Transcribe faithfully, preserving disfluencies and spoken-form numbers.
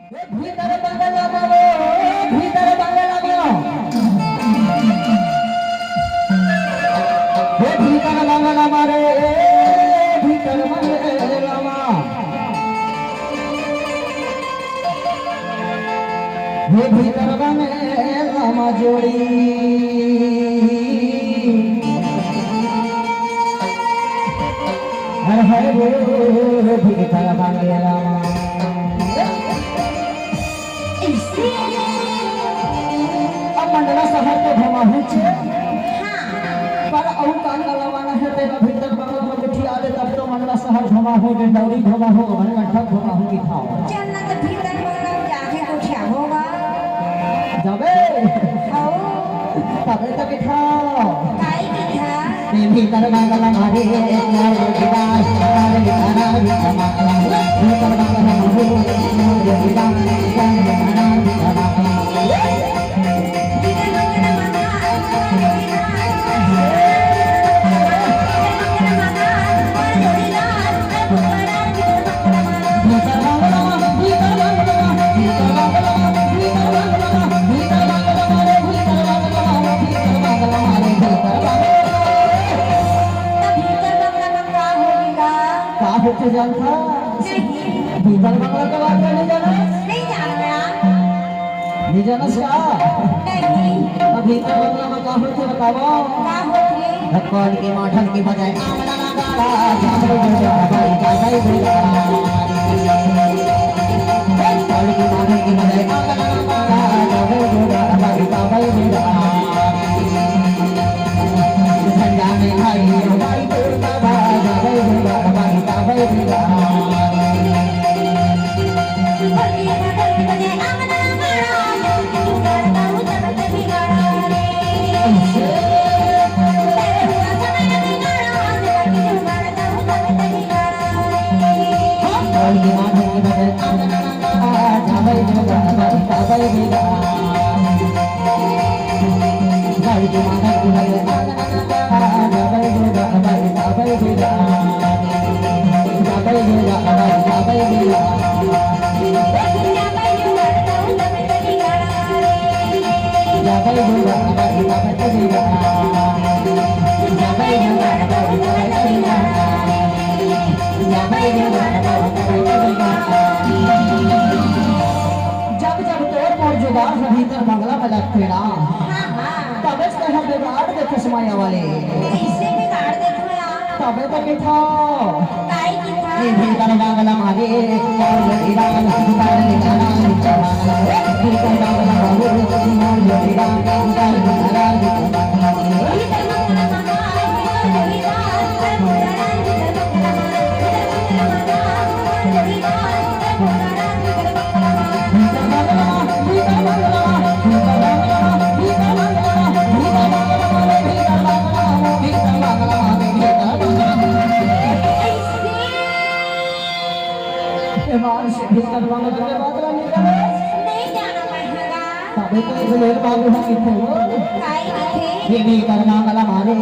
ए भीतर बंगला मा रे, ए भीतर बंगला मा। ए भीतर बंगला मा रे, ए भीतर बंगला मा। ए भीतर बंगला मा जोड़ी। हर हर बोल भीतर बंगला मा। अब मंडला सहर के घुमाहूँ छे। हाँ। पर अउ का करवाना हे, तेला भीतर बंगला मा बिठिया दे, तब तो मंडला सहर घुमाहूँ, डिंडौरी घुमाहूँ, अमरकंटक घुमाहूँ, दिखाओ। चल ना, तो भीतर बंगला मा जाके कुछ होगा। जाबे? आओ। तबे तो बिठाओ। काई बिठा? ए भीतर बंगला मा रे, मोर दीवार, मोर दीवार, भीतर बंगला मा रे, मोर दीवार, भीतर बंगला मा रे। का होथे जानथा? नहीं। भीतर बंगला के बात नहीं जाना? नहीं जानना। नहीं जानस का? नहीं। अब भीतर बंगला मा का होथे बतावव? का होथे? ढक्कन के माठन के बजाय आंगन मा गाड़ा, जाबे जोड़ा, भाई जाबे जोड़ा। ढक्कन के माठन के बजाय आंगन मा गाड़ा, जाबे जोड़ा, भाई जाबे जोड़ा। संजा में भाई, भाई तोर बाबा, जाबे जोड़ा, भाई जाबे जोड़ा। जब जब तोर मोर जुगाड़ ह भीतर बंगला मा लगथे ना, हाँ, हाँ। तबे से हम बिगाड़ देथस माया वाले। कैसे बिगाड़ देथो यार? तबे तो बिठाओ। काई बिठाओ? ए भीतर बंगला मा रे, और मेरी राम, भीतर बंगला मा रे, भीतर बंगला मा रे, और मेरी राम, भीतर बंगला मा रे। भीतर बंगला के बात ला निकले। नहीं जाना पड़ेगा। तबे तो इस मेल बाबू हम किथे हो। काई किथे? ये भी करना वाला मारे।